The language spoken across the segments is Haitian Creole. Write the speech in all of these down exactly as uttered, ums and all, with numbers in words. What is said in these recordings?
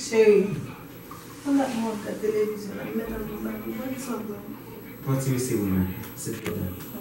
Cheri, pandan mwen ap gad televizyon la, m mèt ap gade yon bagay, ou pa desann pou mwen. Pran ti wisi pou mwen, silvouplè.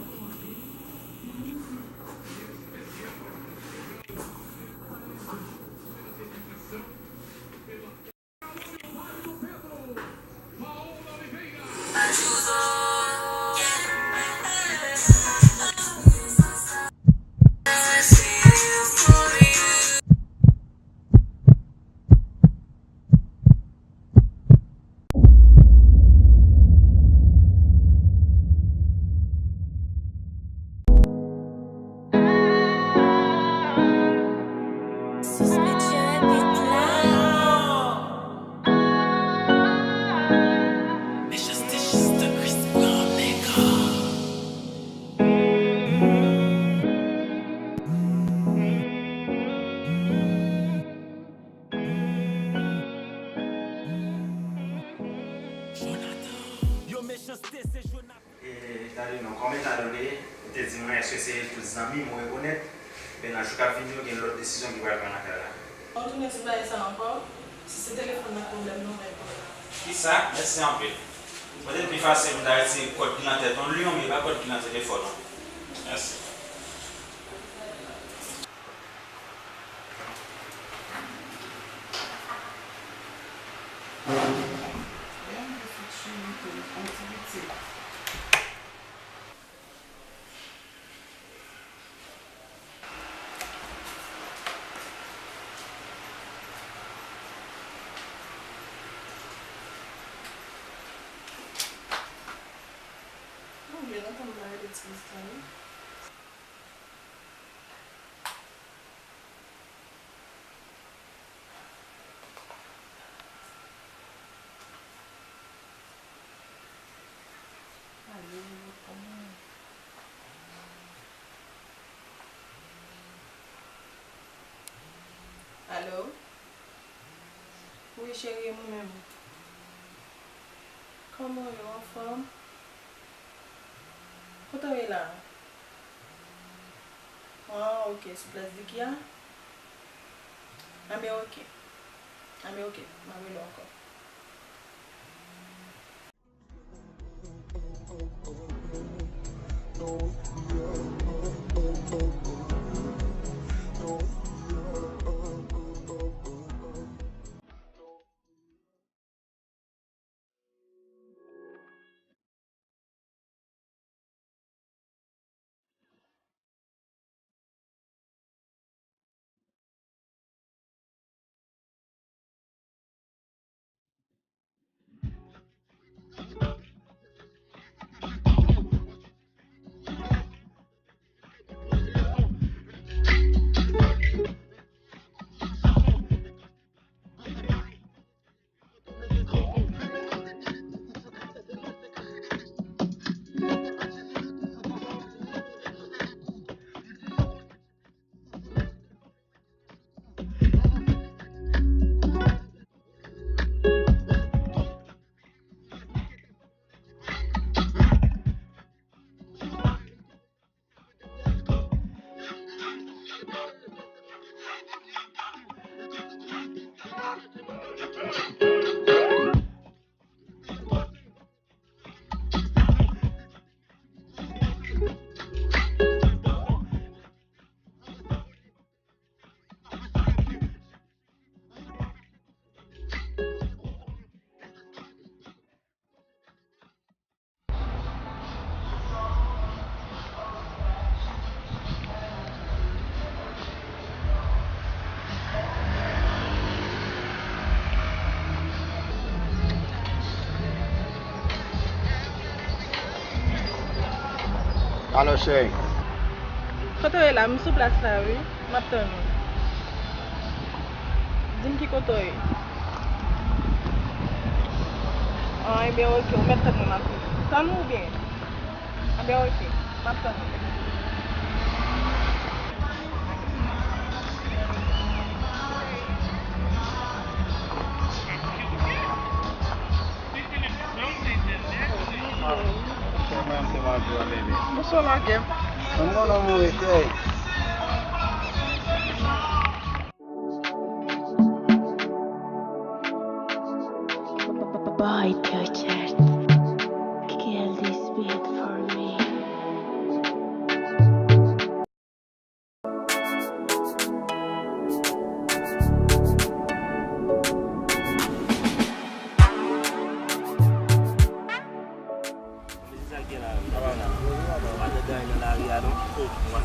Yo, Mechanste se Jonathan. E, tande non, kòm etandone ou te di mwen èske se tout zanmi m ou rekonèt, men nan jou k ap vini yo gen lòt desizyon ki pral pran nan kay la. Ou tounen sou bagay sa ankò? Si se telefòn nan pwoblèm nan, ou mèt pran. Kisa? Mèsi anpil. Petèt pi fasil pou m ta retire kòd ki nan tèt yon lyon, men e pa kòd ki nan telefòn ou. Mèsi. Mwen byen kontan m ta rele ti Kristal wi. Alo, kòman? Alo? Wi, cheri, e mwen menm. Kòman w ye, w anfòm? Kote w ye la? Ah, ok, sou Plas Diki a? Anben, ok. Anben, ok, m ap rele w ankò. Alo, cheri. Kote w ye la? M sou plas la, wi. M ap tann ou. Di m ki kote w ye. Ah, ebyen, ok, ou mèt tann mwen, m ap vini. Tann ou oubyen? Anben, ok, m ap tann ou. Bonswa, Makem. Mwen konnen w mouri, cheri.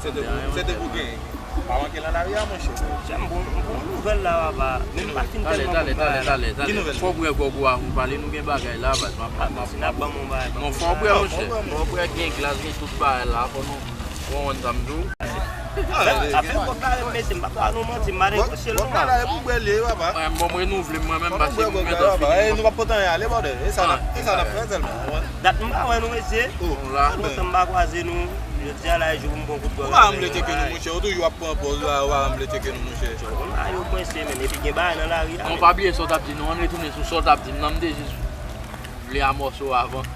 Se te pou, se te pou gen. Pa manke nan lari a, monchè. Chè, m bon, m bon nouvèl la, papa. Men m pa fin tèlman bon bagay la. Talè, talè, talè, talè. Ki nouvèl? Fò w bwè gwòg ou a pou pale, nou gen bagay la, baz. M ap, m ap, si n ap ban m yon bagay. Non, fò w bwè, monchè. Fò w bwè, gen glas, gen tout bagay la, fò nou, fò w konn sa m di w. Afè gwòg la, mete, m pa ba nou manti, m pa negosye l non. Gwòg la, e pou bwè l ye, papa. Mwen, bon, m renouvle, mwen menm, paske m gentan fini. E nou p ap pote anyen ale, bòdè. E sa n ap, e sa n ap fè sèlman. Dat m pa wè nou, mesye. Sa lontan m pa kwaze nou. Jodi a la, e jou pou m pran kout gwòg. Ou pa vle tcheke nou, monchè. Ou toujou ap pran pòz la, ou pa vle tcheke nou, monchè. Ou konn bagay yo kwense, men epi gen bagay nan lari a. Non, pa bliye sa w t ap di, non, ann retounen sou sa w t ap di. Non, m te jis vle amòse w avan.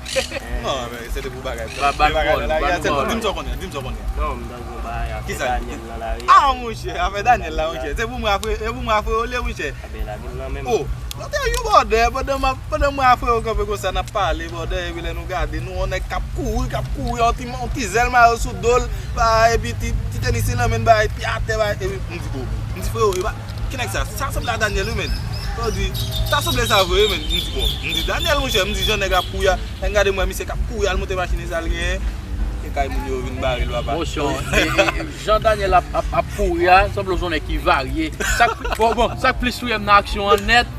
Non, men se te pou bagay. Ba, ba l pawòl, ba l pawòl. Di m sa w konnen, di m sa w konnen. Non, m tande yon bagay, afè Daniel nan lari a. Ah, monchè, afè Daniel la, monchè. Se pou mwen afre, se pou mwen afre w le, monchè. Ebyen, lage m nan men m. Oh, nou te yon bòdè, pandan m ap, pandan mwen afre yo kanpe konsa, n ap pale, bòdè, epi lè nou gade, nou yon nèg k ap kouri, k ap kouri, yon ti, yon ti zèl mare sou do l, ba, epi ti, ti tenis li nan men l, ba, epi atè, ba, epi m di, oh, m di, freo, e pa, ki nèg sa? Sa sanble a Daniel, wi, menn. Yo di, sa sanble sa vre, wi, menn. M di, bon, m di, Daniel, monchè, m di, jan nèg ap kouri a, lè m gade, m wè misye k ap kouri al monte machin li, sa l genyen, e kay moun yo vin bare l, papa. Mosyon, e, e, e, jan Daniel ap, ap, ap kouri a, sanble yon nèg ki varye. Sa k, bon, bon, sa k plis touye m nan aksyon an nèt,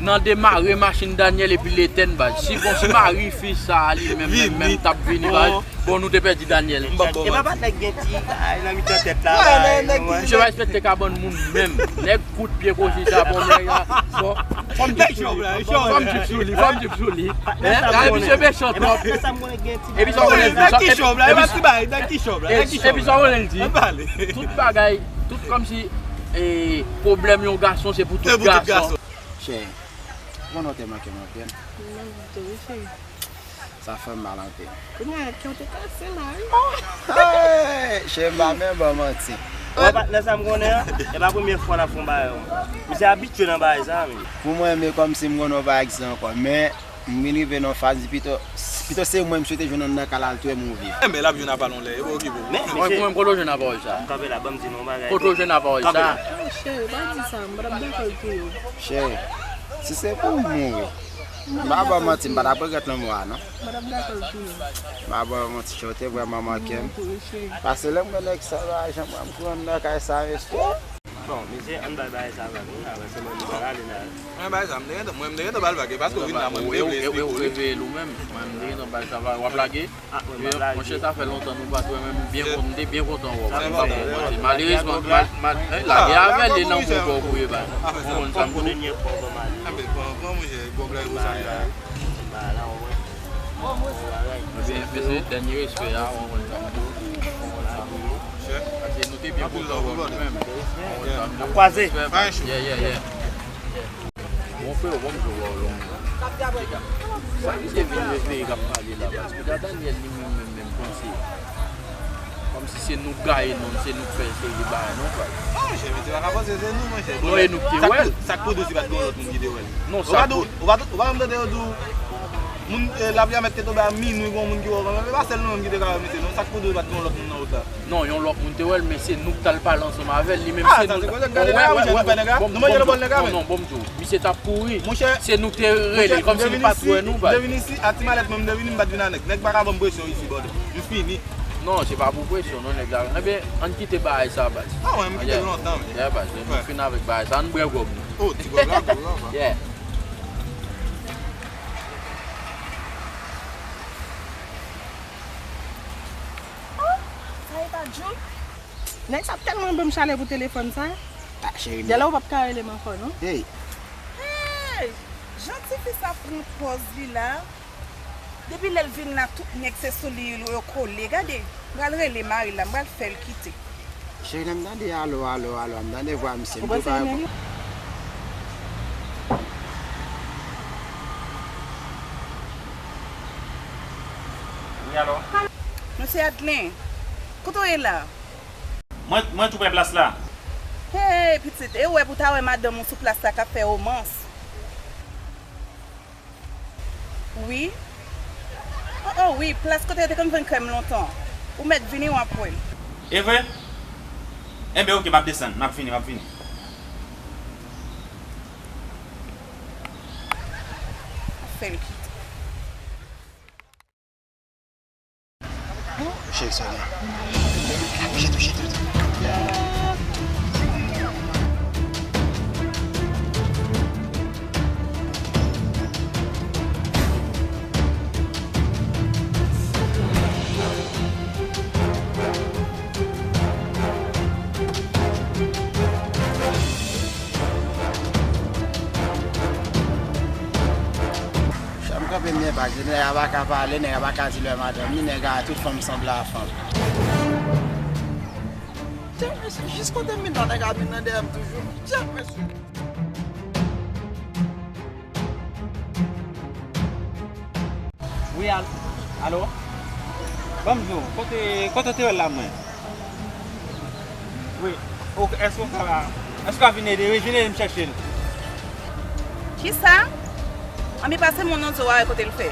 nan demare machin Daniel epi l etèn, baz. Si, bon, si mari fi sa a li menm, menm, menm t ap vini, baz, bon, nou te pèdi Daniel. M p ap ba w manti. E pa patnèk gen ti bagay nan mitan tèt la, bagay, non, wè. Misye pa respekte kabann moun menm. Nèg kout pye kochi sa, bon, nèg la, fò, fò m jip sou li, fò m jip sou li, fò m jip sou li. Hein? Gade misye mechan twòp. Epi sa w konnen l di, nèg ki chòv la, e pa ti bagay, nèg ki chòv la, nèg ki chòv la. Epi sa w konnen l di, tout bagay, tout kòmsi, e, pwoblèm yon gason se pou tout gason. Chè, ou konnen w te manke m anpil. Sa fè m mal anpil. Kounye a, kè w te kase la, wi. Hey, chè, m pa menm ba w manti. Wè, patnè, sa m konnen an, e pa premye fwa n ap fè yon bagay, non. Misye abitye nan bagay sa, men. Pou mwen, men kòmsi m konnen w pa egziste ankò, men m vin rive nan yon faz, pito, pito se mwen m swete jwenn yon nan kal al twè m ou viv. Men l ap jwenn apa yon lè, e pa okipe w. Men, mwen, mwen, kote w jwenn apa w sa? M kanpe la, ban m di nou yon bagay. Kote w jwenn apa w sa? Ah, chè, pa di sa, m pa t ap dakò l touye w. Chè, si se pou m mouri, m pa ba w manti, m pa t ap regrèt lanmò a, non. M pa t ap dakò l touye w. M pa ba w manti, chè, w te vrèman manke m. Paske lè m wè nèg sa yo a, jan mwen m kouri anndan kay sa, mesye. Bon, mesye, ann bay bagay sa vag, wi, la, se mwen m pral ale la. Mwen bay sa, m te gentan, mwen, m te gentan ba l vag, e paske w vin la, mwen, m te vle esplike w. Ou reveye l ou menm, mwen, m te gentan ba l sa vag, w ap lage? Ah, mwen, m ap lage. Monchè, sa fè lontan nou pa t wè, men m byen kontan, m te byen kontan wè w, m pa ba w manti. Malerezman, mal, mal, eh, lage avè l, e nan gwo kò w kouye ba l. Ou konprann sa m di w? Pran, pran, monchè, gwòg la, e pou sa l la. Ebyen, mesye, dènye respè a, ou konprann sa m di w. Paske nou te byen kontan wè w nou menm. Ou konprann sa m di w. N ap kwaze. Yeah, yeah, yeah. Bon, frè, bon, m jwe wòl lontan. Sa ki te vin reveye k ap pale la, paske Daniel li menm, menm, menm panse kòmsi se nou k gaye non, se nou k fè seri de bagay non, frè. Non, monchè, mesye pa ka panse se nou, monchè. Bon, e nou k te wè l. Sa k pou di w si pa t gen yon lòt moun ki te wè l? Non, sa k pou di w, ou pa, ou pa janm tande yo di w, moun, eh, lapli a mèt te tonbe a minwi, gen yon moun ki wè w kanmenm. E pa sèl nou menm ki te ka wè misye, non. Sa k pou di w pa t gen yon lòt moun nan wout la? Non, yon lòt moun te wè l, men se nou k t al pale ansanm avè l. Li menm se nou. Ah, sa se koze k gade nèg la, monchè, nou fè nèg la? Nou manje nan bòl nèg la, men. Non, non, bon, m di w, misye t ap kouri. Se nou k te rele, kòmsi li pa t wè nou, baz. M te vin isi, a ti malèt mwen, m te vini, m pa t vin a nèg. Nèg pa ka ban m presyon isi, bòdè. M fini. Non, se pa pou presyon, non, nèg la. Ebyen, ann kite bagay sa, baz. Ah, wè, m kite l lontan, wi. Yeah, baz, nou fin avèk bagay sa. Ann bwè gwòg nou. Oh, ti gwòg la, gwòg la, baz. Yeah. Oh, sa e pa Jul? Nèg sa tèlman ban m chalè pou telefòn sa. Ah, cheri m. Dèlè ou p ap ka rele m ankò, non? Hey! Hey! Jan tifi sa pran pòz li la. Depi lè l vin la, tout nèg se sou li yo kole. Gade, m pral rele mari l la, m pral fè l kite. Cheri, lè m tande alo, alo, alo, m tande vwa misye, m tou pa reponn. Wi, alo? Mesye Adlen, kote w ye la? Mwen, mwen tou prè plas la. Hey, pitit, e ou wè pou ta wè madanm ou sou plas la k ap fè womans. Wi. Oh, oh, wi, plas kote yo te konn vann krèm lontan. Ou mèt vini, w ap wè. E vre? Enben, oke, m ap desann. M ap vini, m ap vini. Fè l kite. Cheri Sonia, Nèg la pa ka pale, nèg la pa ka di lè madanm li, nèg la tout fanm sanble a fanm. Djè mesye, jis kote m vin nan, nèg la vin nan dèyè m toujou. Djè mesye. Wi, al-, alo? Ban m di w, kote, kote w te wè l la, mwen? Wi. Ok, èske w ka, èske w ka vin ede? Wi, vin ede m chèche l. Kisa? Anben pase m yon nonso a wè kote l fè.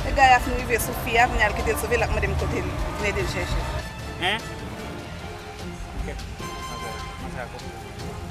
Nèg la fin rive sou fi a, kounye a l kite l sove, l ap mande m kote l, vin ede l chèche. Hein? Ok. Manzè, manzè a kote l.